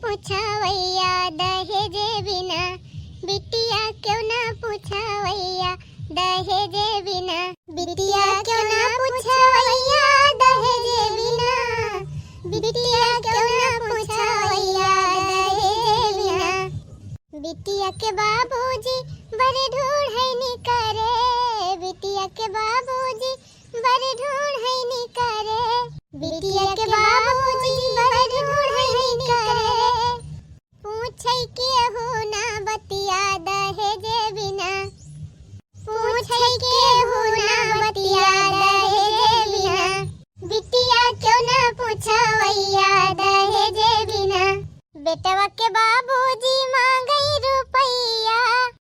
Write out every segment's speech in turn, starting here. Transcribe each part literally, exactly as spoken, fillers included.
पूछवैया दहेजे बिना, बिटिया क्यों ना पूछवैया दहेजे बिना। बिटिया क्यों ना पूछवैया दहेजे बिना, बिटिया क्यों ना पूछवैया दहेजे बिना। बिटिया के बाबूजी बर ढूंढैनी करे, बिटिया के बाबूजी बर ढूंढैनी करे, बिटिया के बाबूजी बर ढूंढैनी करे। पूछै केहू ना बतिया दहेजे बिना, पूछै केहू ना बतिया दहेजे बिना। बिटिया क्यों ना पूछवैया दहेजे बिना। बेटवा के बाबूजी मांगै रुपैया,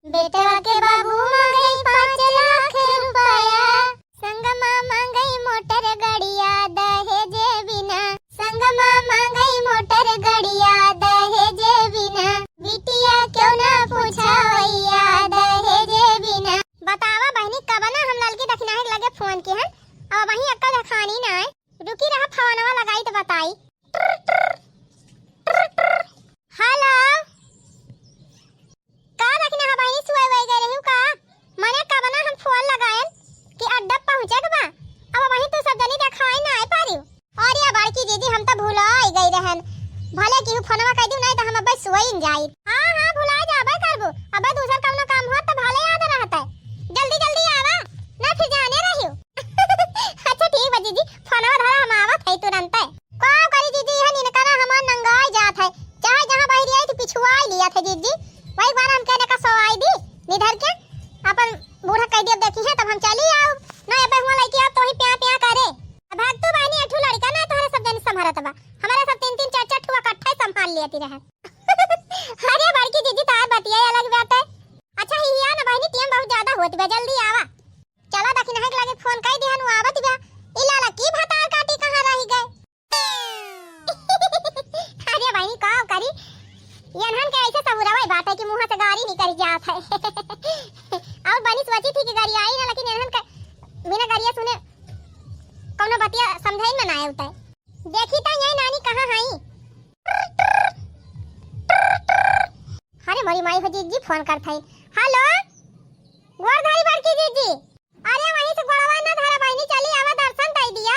बेटवा के बाबू मांगै पाँच लाख रुपया। संगमा मांगै मोटर गड़िया दहेजे बिना, संगमा मांगै मोटर गड़िया दहेजे बिना। बिटिया क्यों ना पूछवैया दहेजे बिना। बतावा बहिनी, कबना हम ललकी दखिनही के लगे फोन किहन, अब वहीं अक्का देखानी ना आए। रुकी रहा, फोनवा लगाई त बताई। हेलो, का दखिनहा बहिनी, सुअई वई गई रही का? मने कबना हम फोन लगायन कि अड्डा पहुँचे के बा, अब वहीं तू सब जनी देखाई ना आए पारी। अरे बड़की दीदी, हम तो भुलाई गई रहन, भले केहू फोनवा कइ दिउ, नहीं तो हम अब्बे सुअई न जाई। हाँ हाँ, भुला जाबे करबू, अब्बे दूसर कउनो काम होत तो भले याद रहत है। जल्दी जल्दी आवा, ना फिर जाने रहियो। अच्छा ठीक बा जीजी, फोनवा धरा, हम आवत है तुरंते। का करी जीजी, यह निनका ना हमार नंगाई जात है, चाहे जहाँ बहिरी आई तो पिछुआई लिया थे जीजी। वही बार हम कहने का सोआई दी निधर के, अपन बूढ़ा कह दिया देखी है, तब हम चली आओ ना, अबे हुआ लइके आओ तो वही प्या प्या करे। अब भाग तू बहिनी, अठू लड़का ना तोहरे सब जनी संभरत बा, हमारे सब तीन तीन चार चार ठुआ कट्ठा ही संभाल लिया ती रहे। अरे बड़की जीजी, तार बतिया अलग बात है। अच्छा हिया ना बहिनी, टेम बहुत ज्यादा होत बा, जल्दी आवा। चला दखिनहा के लगे फोन कइ दिहन, उ आवत बा। ई लाला की भतार काटी कहाँ रहि गए? अरे बहिनी, का करी, यनहन के ऐसे सहुरवै बात है कि मुँह से गारी निकल जात है। और बनी सोची थी कि गारी आई ना, लेकिन यनहन के बिना गारिया सुने कउनो बतिया समझै में ना आए उतै। देखी त यही नानी कहाँ हई। अरे मोरी माई हो, जीजी फोन करत हई। हेलो, गोड़ धरी बड़की जीजी। अरे वहीं से गोड़वा ना धरा बहिनी, चली आवा दर्शन दे दिया।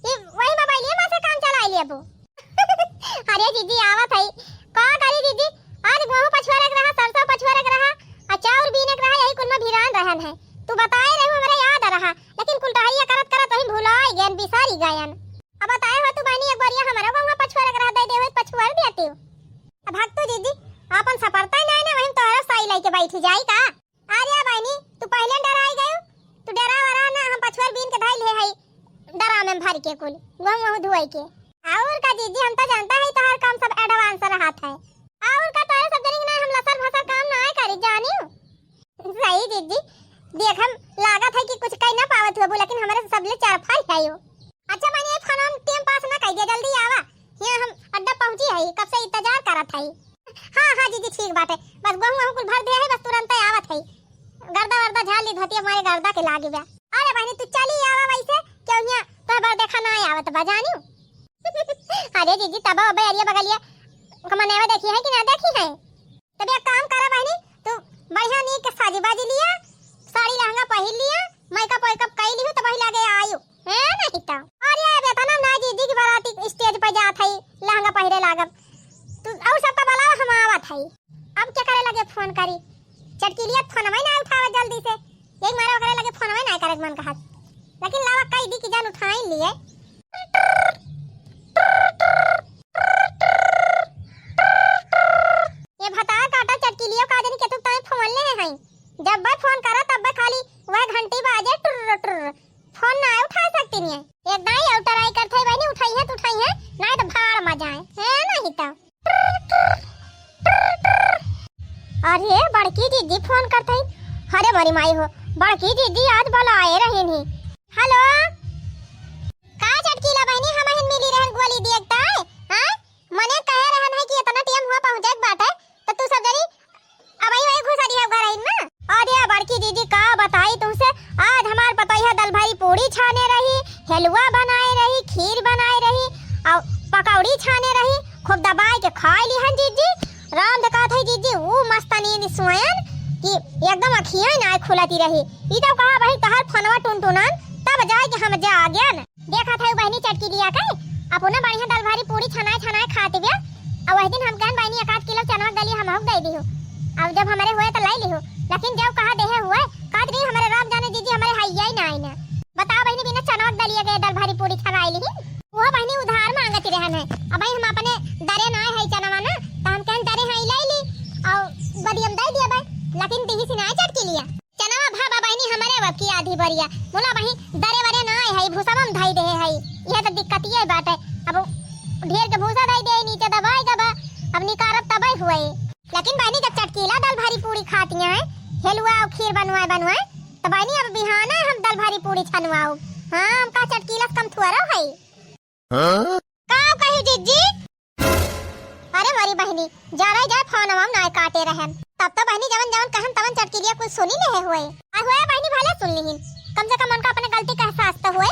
ई वही मोबाइलिया में से काम चलाई लेबू। अरे जीजी आवत हई, का करी जीजी, आज गेहूं पछुआरे के रहा, सरसों पछुआरे के रहा, आ चाउर बीने के रहा, यही कुल में भिरान रहन है। तू बताए रहू, हमरा याद रहा, लेकिन कुल टहरिया करत करत वहीं भुलाई गयन, बिसारी गयन। अब बताए हो तू बहिनी, एक बारिया हमरा गेहूं पछुआरे के रहा, दे दे होई पछुआर देती। अब भक्तू जीजी, आपन सपरता ही नहीं ना, वहीं तोहरा साई लेके बैठी जाई का? अरे बहिनी, तू पहिले डराई गयू, तू डरा वरा ना, हम पछुआर बीन के धइल है हई डरा में भर के कुल गेहूं वहूं धुआई के। और का जीजी, हम तो जानता है तोहार काम सब advance रहत है। और का तोहरे सब जनी के ना हम लसर भसर काम ना करी जानियो। सही जीजी, देख हम लागत है कि कुछ कह ना पावत हुआ, लेकिन हमारे से सबले चरफा ही है यो। अच्छा मानिए, फोन हम टेम पास ना कह दिया, जल्दी आवा, यहाँ हम अड्डा पहुँची है, कब से इंतजार करत है। हाँ हाँ जीजी, ठीक बाटे, बस गेहूं वहूं कुल भर दे है, बस तुरंत आवत है। गर्दा वर्दा झाड़ ली, धोतिया मारे गर्दा के लागी बा। अरे बहिनी, तू चली आवा, वैसे क्यों यहाँ तोहर बर देखा ना आवत बा जानियो। अरे जीजी, तब अब अरिया बगलिया कमनेवा देखी है कि ना देखी है? तब एक काम करा बहिनी, तू बढ़िया नीक साजी बाजी लिया, साड़ी लहंगा पहिर लिया, makeup वैकअप कई लिहू, तब वही लागे आयु। है नहीं तो। अरे अब इतना ना जीजी की बाराती stage पर जात है, लहंगा पहिरे लागब। तू और सब तो बुलावा, हम आवत है। अब क्या करे लगे फोन करी? चटकीलिया फोनवे ना उठावे जल्दी से। यही मारे ओकरे लगे फोनवे ना करे के मन कहत। लेकिन लावा कह दी कि जान उठाई लिए। ये भतार काटा चटकीलियो का जनी केतु ताई फोन ले हैं। जब बे फोन करा तब बे खाली वह घंटी बाजे टुर्र टुर्र। फोन ना उठा सकती नहीं है। एक दाई और try करत है बहिनी, उठाई है तो उठाई है, नहीं तो भाड़ में जाए। है नहीं तो। अरे बड़की जीजी फोन करत है। अरे मोरी माई हो, बड़की जीजी आज बुलाए रही नहीं। हेलो, का चटकीला बहिनी, हम हिन मिली रहन गोली देखता है, हाँ? मने कहे रहन है कि इतना टेम हुआ पहुँचे के बात है, तो तू सब जनी अबही वही घुसा दिया घर आइन ना। अरे बड़की दीदी का बताई तुमसे, आज हमार पतोहिया दल भरी पूड़ी छाने रही, हलवा बनाए रही, खीर बनाए रही और पकौड़ी छाने रही। खूब दबाइ के खाइ लिहन जिज्जी। राम दे कहत है जिज्जी, ऊ मस्त नींद सोयन कि एकदम अखियाँ नाहीं खुलती रही। ई जब कहा, "बहिनी, तोहार फोनवा टुनटुनान, तब जाइ के हम जागेन।" देखत है बहिनी चटकिलिया के, अपना बढ़िया दाल भारी पूड़ी छनाए छनाए खात बिया। अब वही दिन हम कहन, "बहिनी, एक आध किलो चनवा के दलिया हमहू के दइ दिहु, अब जब हमरे होए त लइ लिहु।" लेकिन जब कहा देहे हुए, कहत रही, "हमरे राम जाने जिज्जी, हमरे हइया ही नाहीं ना।" बताओ बहिनी, बिना चनवा के दलिया के दाल भारी पूड़ी छनाइ लिही। उहो बहिनी उधार माँगत रहन है। अबहीं हम अपने दरे नाहीं है चनवा ना, त हम कहन दरे है, लइ ली, अउ बदियम दइ दिया भाई, लेकिन दिहिस नाहीं चटकिलिया। चनवा भा बा बहिनी हमरे अब की आधी बरिया, बोला बहिनी दरे वरे नाहीं है, भूसवा में धइ देहे है, इहे त दिक्कतिये बाटे। अब ढेर के भूसा धइ देहे, नीचे दबाइ गबा, अब निकारब तबइ हुए। लेकिन बहिनी जब चटकीला दाल भारी पूड़ी खातिया है, हेलुआ अउ खीर बनवाए बनवाए, त बहिनी अब बिहाने हम दाल भारी पूड़ी छनवाउ। हाँ, हम का चटकीला से कम थोरउ है। हाँ? का कही जिज्जी? अरे मोरी बहिनी, जरइ जाए फोनवा नाहीं काटे रहन। तब तो बहिनी जवन जवन कहन तवन चटकिलिया कुल सुनि लेहे हुए। आ हुए बहिनी भले सुन लिहिन, कम से कम उनका अपने गलती का एहसास तो हुए।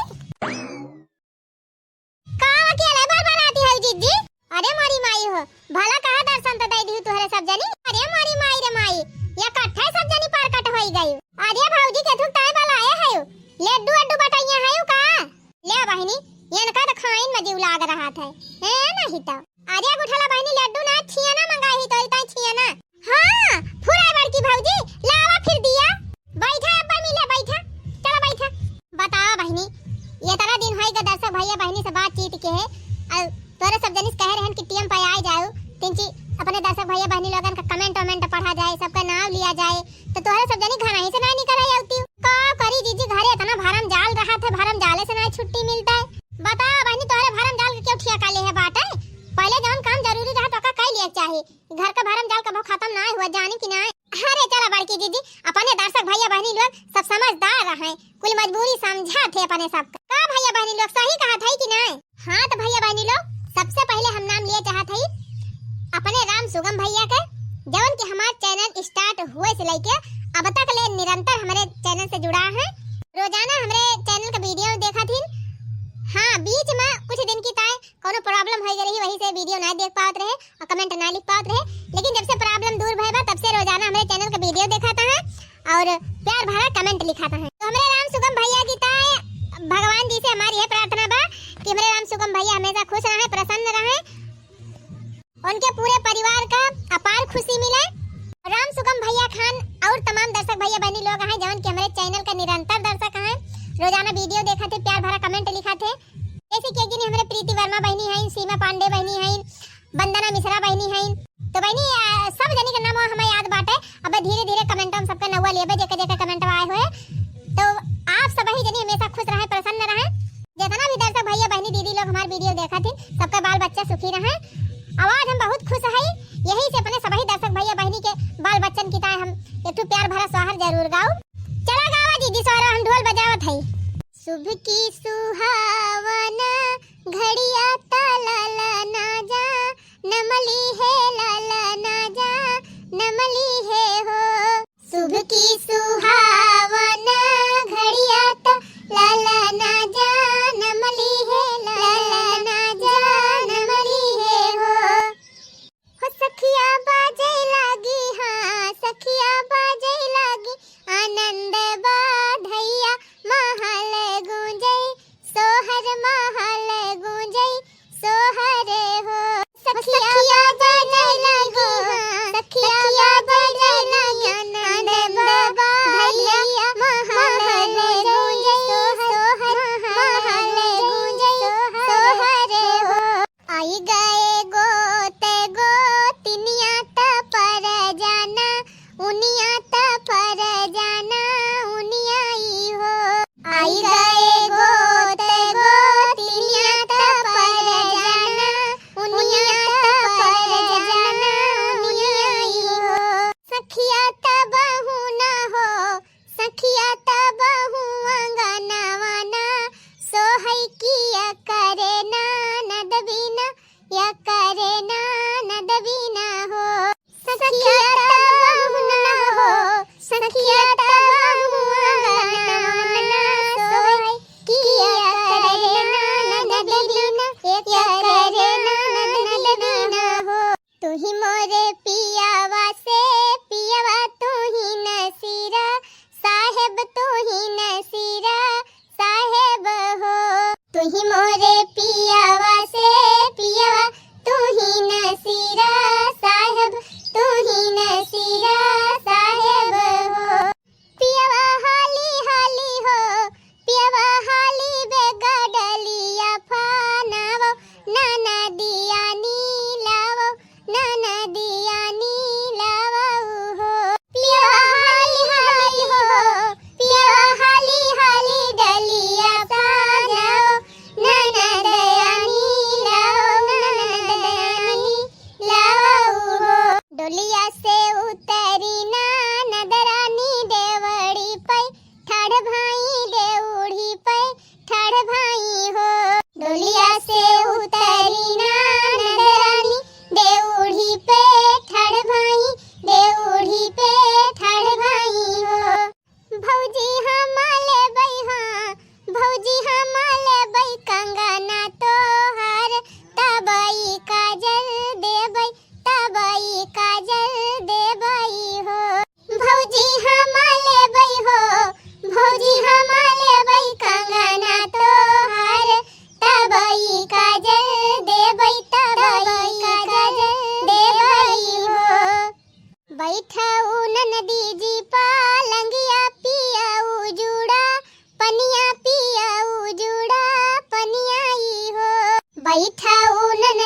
का अकेले बरबराती है जिज्जी? अरे मोरी माई हो, भला कहा दर्शन त दइ दिहु तोहरे सब जनी। अरे मोरी माई रे माई, ये कट्ठे सब जनी परकट होइ गई। अरे भौजी के थुक ताई बलाए है, लड्डू अड्डू बटइया है का? ले बहिनी, इनका त खाइन में जीव लाग रहत है। ए, नहीं तो। अरे गुठला बहिनी, लड्डू ना, छियाना मंगाई ही, तोरी ताई छियाना। हाँ, फुराए बड़की भौजी, लावा फिर दिया। बैठा अब्बा मिले, बैठा। चला बैठा। बतावा बहिनी, इतना दिन होइगा दर्शक भइया बहिनी से बातचीत के है। अउ तोरे सब जनिस कहे रहन कि टीएम पे आइ जाउ, तिनची अपने दर्शक भइया बहिनी लोगन का comment वमेंट पढ़ा जाए, सबका नाम लिया जाए। त तोहरे सब जनी घरही से नाहीं निकल आई अउती। का करी जिज्जी, घरे इतना भरम जाल रहत है, भरम जाले से नाहीं छुट्टी मिलत है। बता बहिनी, तोहरे भरम जाल के केउ ठियाका लेहे बाटे? पहिले जउन काम जरूरी रहत ओका कइ लिया चाही। घर का भरम जाल कबो खतम नाहीं हुआ, जानी कि नाहीं? अरे चला बड़की जिज्जी, अपने दर्शक भइया बहिनी लोग सब समझदार रहइँ, कुल मजबूरी समझत है अपने सब का। का भइया बहिनी लोग सही कहत है कि नाहीं? हाँ त भइया बहिनी लोग, सबसे पहिले हम नाम लिए चाहत हई अपने राम सुगम भइया के, जवन कि हमार channel start हुए से लइके अब तक ले निरंतर हमरे channel से जुड़ा हैं। रोजाना हमरे channel का video देखत हिन। हाँ, बीच में कुछ दिन की ताई कउनो problem होइ गई रही, वही से video नाहीं देख पावत रहे अउर comment नाहीं लिख पावत रहे, लेकिन जब से problem दूर भय बा तब से रोजाना हमरे channel का video देखत हैं अउर प्यार भरा comment लिखत हैं। त हमरे राम सुगम भइया की ताई भगवान जी से हमारी यह प्रार्थना बा कि हमरे राम सुगम भइया हमेशा खुश रहइँ, प्रसन्न रहइँ, उनके पूरे परिवार का अपार खुशी मिले। राम सुगम भइया खान अउर तमाम दर्शक भइया बहिनी लोग हैं जवन कि हमरे channel का निरंतर दर्शक हैं, रोजाना video देखत हैं, प्यार भरा comment लिखत हैं, जैसे कि एक जनी हमरे प्रीति वर्मा बहिनी हैं, सीमा पांडे बहिनी हैं, वंदना मिश्रा बहिनी हैं। त बहिनी, अ, सब जनी के नाम हमें याद बाटे। अब धीरे धीरे comment हम सबके नउवा लेबे, जेके जेके comment आए हुए। त आप सब ही जनी हमेशा खुश रहइँ, प्रसन्न रहइँ। जितना भी दर्शक भइया बहिनी दीदी लोग हमार video देखत हैं, सबका बाल बच्चा सुखी रहइँ। अउर आज हम बहुत खुश हई, यही से अपने सबही दर्शक भइया बहिनी के बाल बच्चन की ताई हम एक ठो प्यार भरा सोहर जरूर गाउब। चला गावा दीदी सोहर, हम ढोल बजावत हई। शुभ की सुहावना घड़िया ताला ना जा, नमली है लाला ना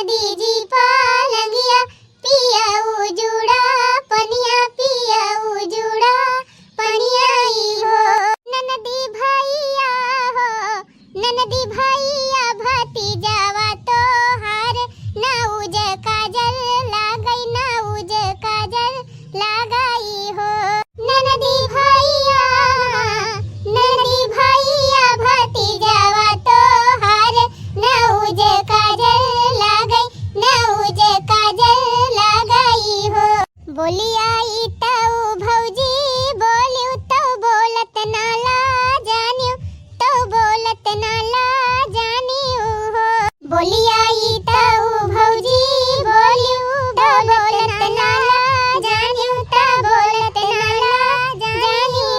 दीजी पलंगिया पिया उजुड़ा पनिया, पिया उजुड़ा पनिया ई हो। ननदी भैया हो, ननदी भैया भतीजावा तोहार, ना उज काजल लागई, ना उज काजल लागई हो। ननदी भैया, ननदी भैया भतीजावा तोहार, ना उज काजल लागई, ना उज काजल लागई हो। बोलिया ई तऊ भौजी बोलियो तऊ बोलत ना ला जानियो, तऊ बोलत ना ला जानियो हो। बोलिया ई तऊ भौजी बोलियो तऊ बोलत ना ला जानियो, तऊ बोलत ना ला जानियो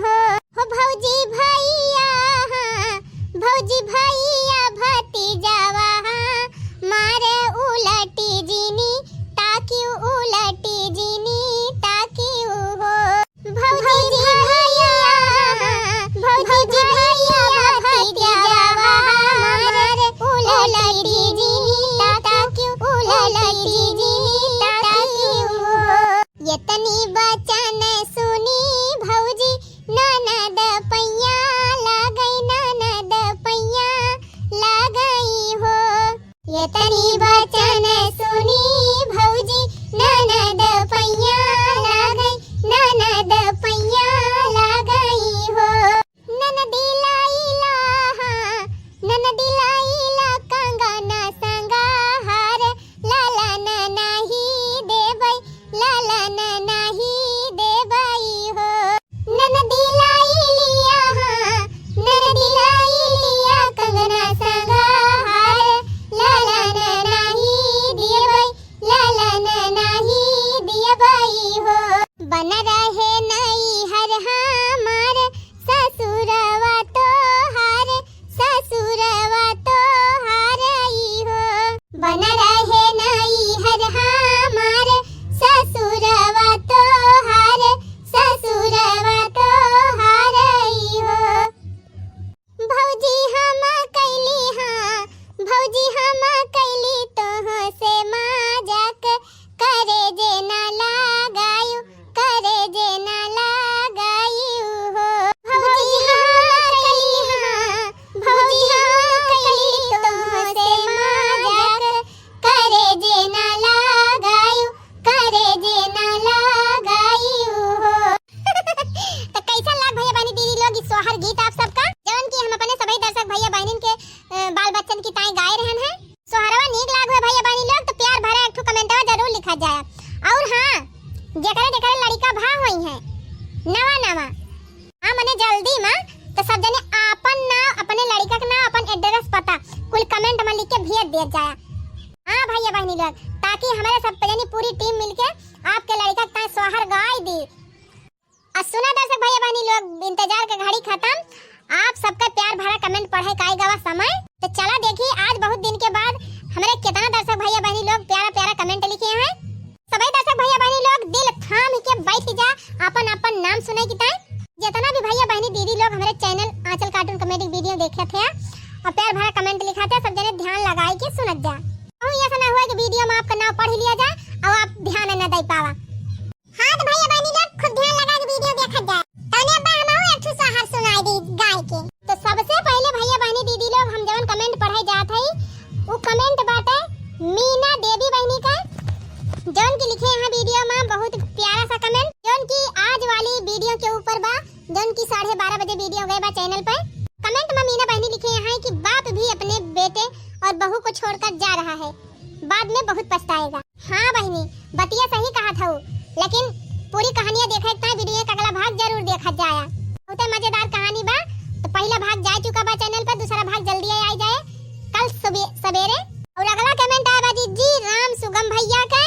हो। हो भौजी भैया हाँ, भौजी भैया भतीजावा हाँ, मारे उलटी जिनी ताकियो, उलटी जिनी ताकियो हो। भौजी भैया, भौजी भैया भतीजावा हमार, उलटी जिनी ताकियो, उलटी जिनी ताकियो हो। यतनी बचन सुनी भौजी, ननद पैया लागई, ननद पैया लागई हो। यतनी बचन सुनी भौजी, ननद पैया लागई, ननद पैया लागई हो। ननदी लाइला हाँ, ननदी लाइला कंगना संगा हार, लालन नाही देबई, लालन नाही देबई हो। ननदी लाइलिया हाँ, ननदी लाइलिया कंगना संगा हार, लालन नाही देबई, लालन नाही देबई हो। बन रहे नैहर हमार, ससुरवा तोहार, ससुरवा तोहार ई हो। बन रहे नैहर हमार, ससुरवा तोहार, ससुरवा तोहार ई हो। भौजी हम कैली हाँ, भौजी हम कैली तोह से मजाक, करे जे ना लगायु, करे जे ना लगायु हो। भौजी हम कैली हाँ, भौजी हम कैली तोह से मजाक, करे जे ना लगायु, करे जे ना लगायु हो। तो कैसा लाग भैया बहनी दीदी लोग ई सोहर गीत आप सबका, जौन की हम अपने सभी दर्शक भैया बहनिन के, अ, बाल बच्चन की ताई गाए रहन हैं। सोहरवा नीक लाग हुए भैया बहनी लोग, तो प्यार भरा एक ठो कमेंटवा जरूर लिखा जाए। और हाँ, जेकरे जेकरे लड़िका भा होई हैं नवा नवा, हाँ, मने जल्दी मा, तो सब जने आपन नाव, अपने लड़िका के नाव, अपन एड्रेस पता कुल कमेंट मा लिख के भेज दिया जाए। हाँ भैया बहनी लोग, ताकि हमारे सब जनी पूरी टीम मिलके आपके लड़िका के ताई सोहर गाई दी। आ सुना दर्शक भैया बहनी लोग, इंतजार के घड़ी खत्म, आप सबका प्यार भरा कमेंट पढ़े का आई गवा समय। तो चला देखी, आज बहुत दिन के बाद हमरे कितना दर्शक भैया बहनी लोग प्यारा प्यारा कमेंट लिखे हैं। सभी दर्शक भैया बहनी लोग दिल थाम के बैठ जा, अपन अपन नाम सुने की ताई। जितना भी भैया बहनी दीदी लोग हमरे चैनल आंचल कार्टून कॉमेडी वीडियो देखे थे और प्यार भरा कमेंट लिखा थे, सब जने ध्यान लगाए के सुनत जा। कहूँ ऐसा ना हुआ कि वीडियो मा आपका नाम पढ़ लिया जाए और आप ध्यान न दे पावा। हाँ तो भैया बहनी लोग खूब ध्यान लगा के वीडियो देखत जाए। तने अब्बा हमहू एक ठो सोहर सुनाई दी गाय के। तो सबसे पहले भैया बहनी दीदी लोग हम जवन कमेंट पढ़े जात हई, उ कमेंट बाटे मीना देवी बहनी का, जौन की लिखे यहाँ वीडियो में बहुत प्यारा सा कमेंट, जौन की आज वाली वीडियो के ऊपर बा, जौन की साढ़े बारह बजे वीडियो गए बा चैनल पे। कमेंट में मीना बहनी लिखे यहाँ कि बाप भी अपने बेटे और बहू को छोड़कर जा रहा है, बाद में बहुत पछताएगा। हाँ बहिनी, बतिया सही कहत हऊ, लेकिन पूरी कहानिया देखे के ताई वीडियो के अगला भाग जरूर देखत जाया। बहुते मजेदार कहानी बा। तो पहला भाग जा चुका बा चैनल पर, दूसरा भाग जल्दी आई जाए कल सुबे-, सवेरे। और अगला कमेंट आया बा जिज्जी राम सुगम भैया के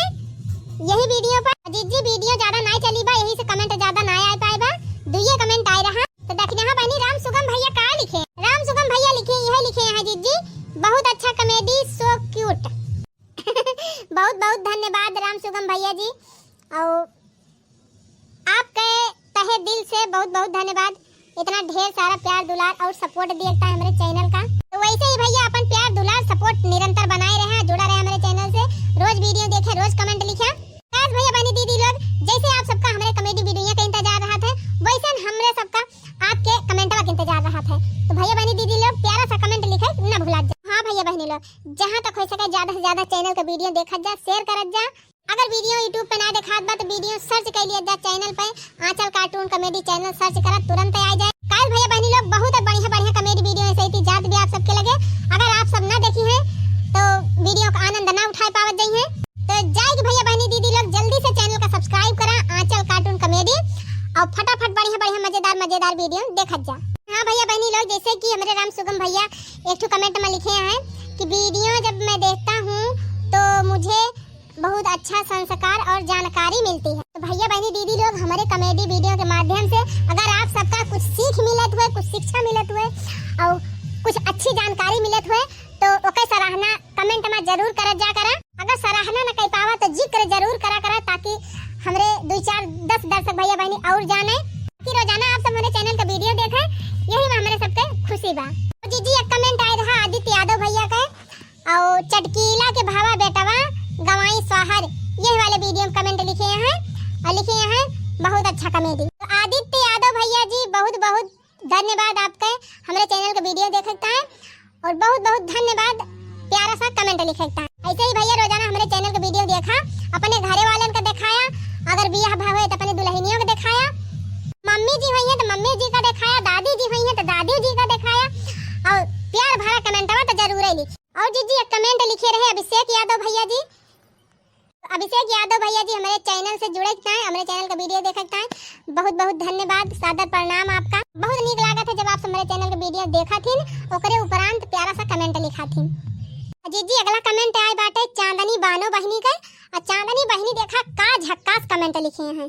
यही वीडियो पर। जिज्जी वीडियो ज्यादा ना चली बा, यही से कमेंट ज्यादा ना आ पाए बा, दुइये कमेंट आए रहा। तो देखिए हाँ बहिनी, राम सुगम भैया का लिखे, राम सुगम भैया लिखे, यह लिखे हैं जिज्जी, बहुत अच्छा कॉमेडी, so cute। बहुत बहुत धन्यवाद राम सुगम भैया जी, और आपके तहे दिल से बहुत बहुत धन्यवाद, इतना ढेर सारा प्यार दुलार और सपोर्ट दिए था हमारे चैनल का। तो वैसे ही भैया अपन प्यार दुलार सपोर्ट निरंतर बनाए रहे, जुड़ा रहे हमारे चैनल। ज्यादा channel का video देखत जा, share करत जा। अगर video YouTube पे ना देखात बा तो video search कर लिया जा channel पे, आंचल cartoon comedy channel search करा, तुरंत आ जाए। काहे भैया बहनी लोग, बहुत बढ़िया बढ़िया comedy video ऐसे ही जात भी आप सबके लगे। अगर आप सब ना देखी हैं तो video का आनंद ना उठा पावत जाई हैं। तो जाए कि भैया बहनी दीदी लोग जल्दी से channel का subscribe करा, आंचल cartoon comedy, और फटाफट बढ़िया बढ़िया मजेदार मजेदार video देखत जा। हाँ भैया बहनी लोग, जैसे कि हमरे राम सुगम भैया एक ठो comment में लिखे हैं कि video जब मैं देखता हूँ तो मुझे बहुत अच्छा संस्कार और जानकारी मिलती है। तो भैया बहनी दीदी लोग, हमरे comedy video के माध्यम से अगर आप सबका कुछ सीख मिलत हुए, कुछ शिक्षा मिलत हुए और कुछ अच्छी जानकारी मिलत हुए तो ओके सराहना comment में जरूर करत जा करा। अगर सराहना न कर पावा तो जिक्र जरूर करा करा, ताकि हमरे दो चार दस दर्शक भैया बहनी और जाने कि रोजाना आप सब हमारे channel का video देखे, यही में हमरे सबके खुशी बा। और जीजी एक comment आए रहा आदित्य यादव भैया का, और चटकीला के भावा बेटवा गवाई स्वाहर, ये वाले video में comment लिखे हैं और लिखे हैं बहुत अच्छा comedy। तो आदित्य यादव भैया जी बहुत बहुत धन्यवाद आपके हमरे channel का video देखता है और बहुत बहुत धन्यवाद प्यारा सा comment लिखता है। ऐसे ही भैया रोजाना हमरे channel का video देखा, अपने घरे वालन का दिखाया, अगर बियाह भवे तो अपने दुल्हनियों का दिखाया, मम्मी जी हुई हैं तो मम्मी जी का दिखाया, दादी जी हुई हैं तो दादी जी का दिखाया और प्यार भरा commentवा तो जरूर ही लिखी। और जीजी एक comment लिखे रहे अभिषेक यादव भैया जी। अभिषेक यादव भैया जी हमारे channel से जुड़े के ताईं, हमारे channel का video देखे के ताईं बहुत बहुत धन्यवाद, सादर प्रणाम आपका। बहुत नीक लागत है जब आप सब हमारे channel का video देखा थीन, ओकरे उपरांत प्यारा सा comment लिखा थीन। जीजी अगला comment आए बाटे चांदनी बानो बहिनी के। और चांदनी बहिनी देखा का झक्कास comment लिखे हैं।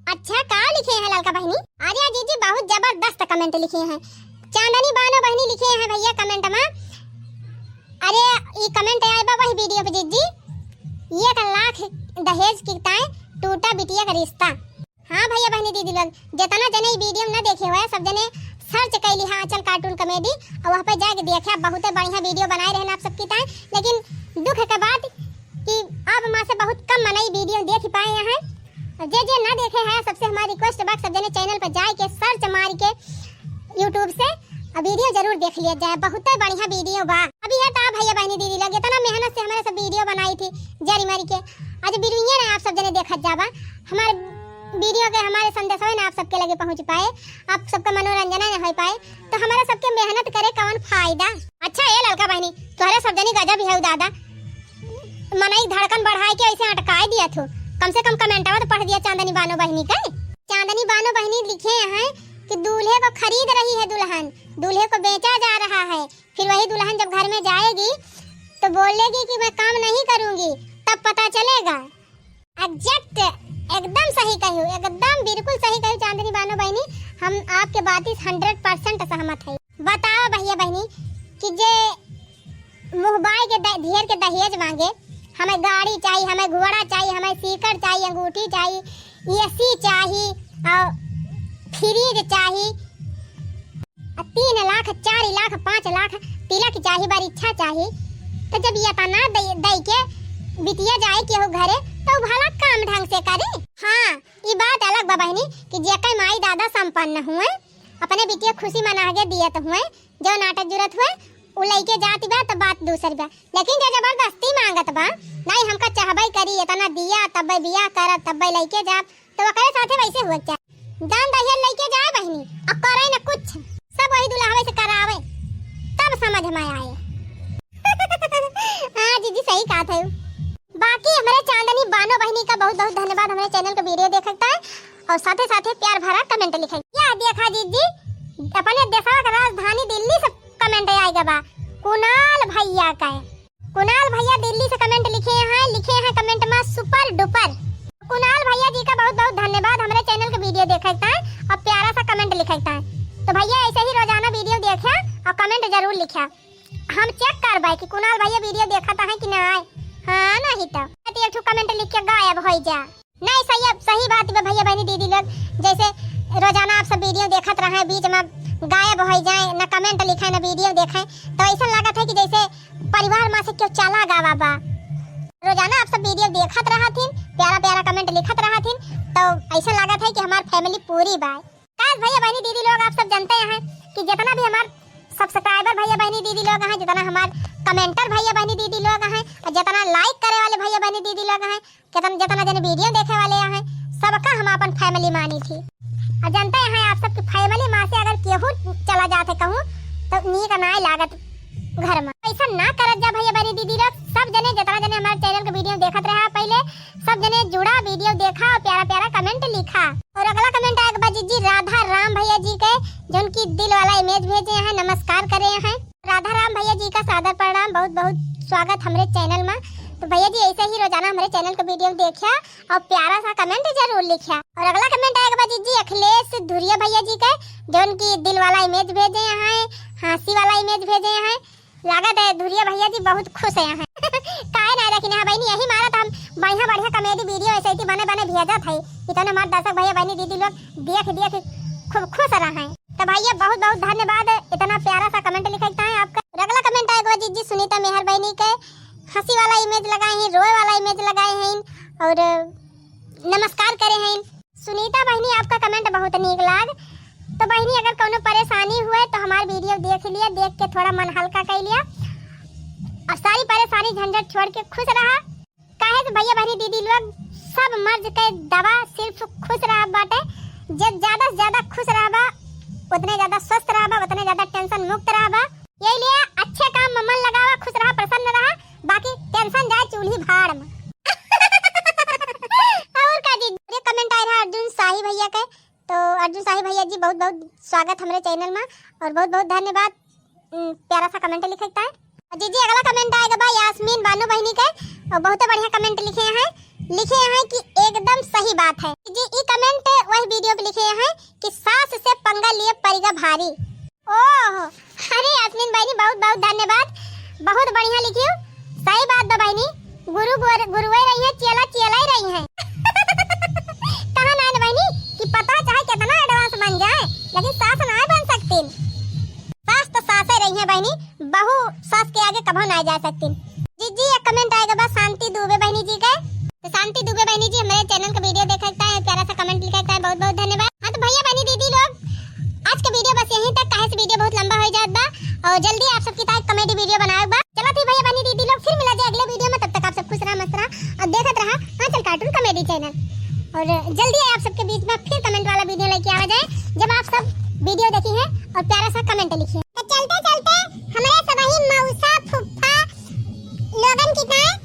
अच्छा, का लिखे हैं ललका बहिनी? अरे जीजी, बहुत जबरदस्त comment लिखे हैं। चांदनी बानो बहिनी लिखे हैं भैया comment में, अरे, ई comment आए बा वही video पे जीजी, एक लाख दहेज की ताईं टूटा बिटिया का रिश्ता। हाँ भैया बहिनी दीदी लोग, जितना जने ई video न देखे हुए, सब जने search कर ली है आंचल cartoon comedy, और वहाँ पे जाके देखा, बहुत बढ़िया video बनाए रहे आप सबकी ताईं। लेकिन दुख के बात कि अब माँ से बहुत कम मनई video देख पाए हैं। और जे जे ना देखे हैं, सबसे हमारी request बा, सब जने channel पर जाए के search मार के YouTube से आ video जरूर देख लिया जाए, बहुत बढ़िया video बा। अभी है तो भैया बहनी दीदी लोग इतना मेहनत से हमारे सब video बनाई थी जरी मरी के, आज बिरुइया ना आप सब जने देखत जाबा, हमारे video के हमारे संदेशवे ना आप सबके लगे पहुँच पाए, आप सबका मनोरंजन ना हो पाए, तो हमारा सबके मेहनत करे कौन फायदा? अच्छा ए ललका बहनी, तोहरे सब जनी गजब ही है दादा, मनई धड़कन बढ़ाए के ऐसे अटकाए दिया थो। कम से कम commentवा तो पढ़ दिया चांदनी बानो बहिनी के। चांदनी बानो बहिनी लिखे हैं कि दूल्हे को खरीद रही है दुल्हन, दूल्हे को बेचा जा रहा है, फिर वही दुल्हन जब घर में जाएगी तो बोलेगी कि मैं काम नहीं करूँगी, तब पता चलेगा। Exact, एकदम सही कहू, एकदम बिल्कुल सही कहू चांदनी बानो बहिनी, हम आपके बात से hundred percent सहमत है। बताओ भैया बहिनी कि जे मुँह बाय के द-, ढेर के दहेज माँगे, हमें गाड़ी चाही, हमें घोड़ा चाही, हमें सीकर चाही, अंगूठी चाही, AC चाही और fridge चाही, आ तीन लाख, चार लाख, पाँच लाख तिलक चाही, बरिच्छा चाही, तो जब ये तना दे, दे के बिटिया जाए केहू घरे, तो भला काम ढंग से करे। हाँ, ई बात अलग बा बहिनी कि जेकर माई दादा संपन्न हुए, अपने बिटिया खुशी मना के दियत हुए, जो नाटक जुरत हुए, उ लइके जात बा, तो बात दूसर बा। लेकिन जे जबरदस्ती माँगत बा, "नहीं, हमका चाहबे करी, इतना दिया, तब्बे बियाह करब, तब्बे लइके जाब," तो ओकरे साथे वैसे हुए के चाही। दान दहेज लइके जाए बहिनी, और करे न कुछ, सब वही दुल्हवे से करावे, तब समझ में आए। हाँ जीजी, सही कहत है। बाकी हमरे चांदनी बानो बहिनी का बहुत बहुत धन्यवाद हमरे channel के video देखता है और साथे साथे प्यार भरा comment लिखे। या देखा जीजी, अपने देशवा के राजधानी दिल्ली से comment आएगा बा कुणाल भैया का। कुणाल भैया दिल्ली से comment लिखे हैं, लिखे हैं comment में super duper। कुणाल भैया जी का बहुत बहुत धन्यवाद हमरे channel के video देखता है और प्यारा सा comment लिखता है। तो भैया ऐसे ही रोजाना video देखा और comment जरूर लिखा। हम check करबे कि कुणाल भैया video देखत हैं कि ना आए। हाँ, नहीं तो। तो एक ठो comment लिख के गायब हो जा। नहीं, सही, अब सही बात बा भैया बहनी दीदी लोग, जैसे रोजाना आप सब video देखत रहे, बीच में गायब हो जाए, ना comment लिखे, ना video देखे, तो ऐसा लागत है कि जैसे परिवार में से क्यों चला गवा बा। रोजाना आप सब video देखत रहथिन, प्यारा प्यारा comment लिखत रहथिन, तो ऐसा लागत है कि हमार family पूरी बा। काश भैया बहनी दीदी लोग, आप सब जानते हैं कि जितना भी हमार subscriber भैया बहनी दीदी लोग हैं, जितना हमार commenter भैया बहनी दीदी लोग हैं, और जितना like करे वाले भैया बहनी दीदी लोग हैं, जितना, जितना जने video देखे वाले हैं, सबका हम अपन family मानी थी। और जानते हैं, आप सबके family मा से अगर केहू चला जात है कहूँ, तो नीक नाय लागत घर मा। ऐसा ना करत जा भैया बहनी दीदी लोग, सब जने, जितना जने हमारे channel के video देखत रहा पहले, सब जने जुड़ा, video देखा और प्यारा प्यारा comment लिखा। और अगला comment आए के बा जीजी राधा राम भैया जी के, जौन की दिल वाला image भेजे हैं, नमस्कार करे हैं। राधा राम भैया जी का सादर प्रणाम, बहुत बहुत स्वागत हमरे channel मा। तो भैया जी ऐसे ही रोजाना हमरे channel के video देखिया और प्यारा सा comment जरूर लिखिया। और अगला comment आए के बा जीजी अखिलेश धुरिया भैया जी के, जौन की दिल वाला image भेजे हैं, हंसी वाला image भेजे हैं। लागत है धुरिया भैया जी बहुत खुश हैं। काहे ना रखी ना बहनी, यही मारत हम बढ़िया बढ़िया comedy video ऐसे ही बने बने भेजत है, इतने हमारे दर्शक भैया बहनी दीदी लोग देख देख खूब खुश रहे। तो भैया बहुत बहुत धन्यवाद इतना प्यारा सा comment लिखे है आपका। अगला comment आए के बा जीजी सुनीता मेहर बहनी के, हंसी वाला image लगाए हैं, रोए वाला image लगाए हैं और नमस्कार करे हैं। सुनीता बहनी, आपका comment बहुत नीक लाग। तो बहनी, अगर कौनो परेशानी हुए तो हमार video देख लिया, देख के थोड़ा मन हल्का कर लिया और सारी परेशानी झंझट छोड़ के खुश रहा। काहे से भैया बहनी दीदी लोग, सब मर्ज के दवा सिर्फ खुश रहा बाटे। जे ज्यादा से ज्यादा खुश रहबा, उतने ज्यादा स्वस्थ रहबा, उतने ज्यादा tension मुक्त रहबा। यही लिए अच्छे काम में मन लगावा, खुश रहा, प्रसन्न रहा, बाकी tension जाए चूल्ही भाड़ में। और का जी, ये comment आए रहा अर्जुन शाही भैया के। तो अर्जुन शाही भैया जी, बहुत बहुत स्वागत हमरे channel में और बहुत बहुत धन्यवाद, उम, प्यारा सा comment लिखे के ताईं। जी जी, अगला comment आए के बा यास्मीन बानो बहनी के, और बहुत बढ़िया comment लिखे हैं, लिखे हैं कि एकदम सही बात है। जी, ई comment वही video पे लिखे हैं कि सास से पंगा लिए परिगा भारी। ओह, अरे यास्मीन बहनी, बहुत बहुत धन्यवाद, बहुत बढ़िया लिखियो। सही बात बा बहनी, गुरु गुर-, गुरुए रही है, चेला चेला ही रही है। कहा ना बहनी कि पता चाहे कितना advance बन जाए, लेकिन सास ना बन सकती। सास तो सासे रही है बहनी, बहू सास के आगे कभो ना जा सकती। जी जी, एक comment आए के बा शांति दुबे बहनी जी के। तो शांति दुबे बहनी जी, हमरे channel का video देखे के ताईं, प्यारा सा comment लिखे के ताईं, बहुत बहुत धन्यवाद। हाँ तो भैया बहनी दीदी लोग, आज का video बस यहीं तक, काहे से video बहुत लंबा हो जात बा और जल्दी आप सबकी ताईं comedy video बनाए बा। चला थी भैया बहनी दीदी लोग, फिर मिला जाए अगले video में, तब तक आप सब खुश रहा, मस्त रहा और देखत रहा आंचल cartoon comedy channel। और जल्दी आप सबके बीच में फिर comment वाला video लेके आवा जाए, जब आप सब video देखी हैं और प्यारा सा comment लिखी है। तो चलते चलते हमरे सबही मौसा फुफ्फा लोगन की ताईं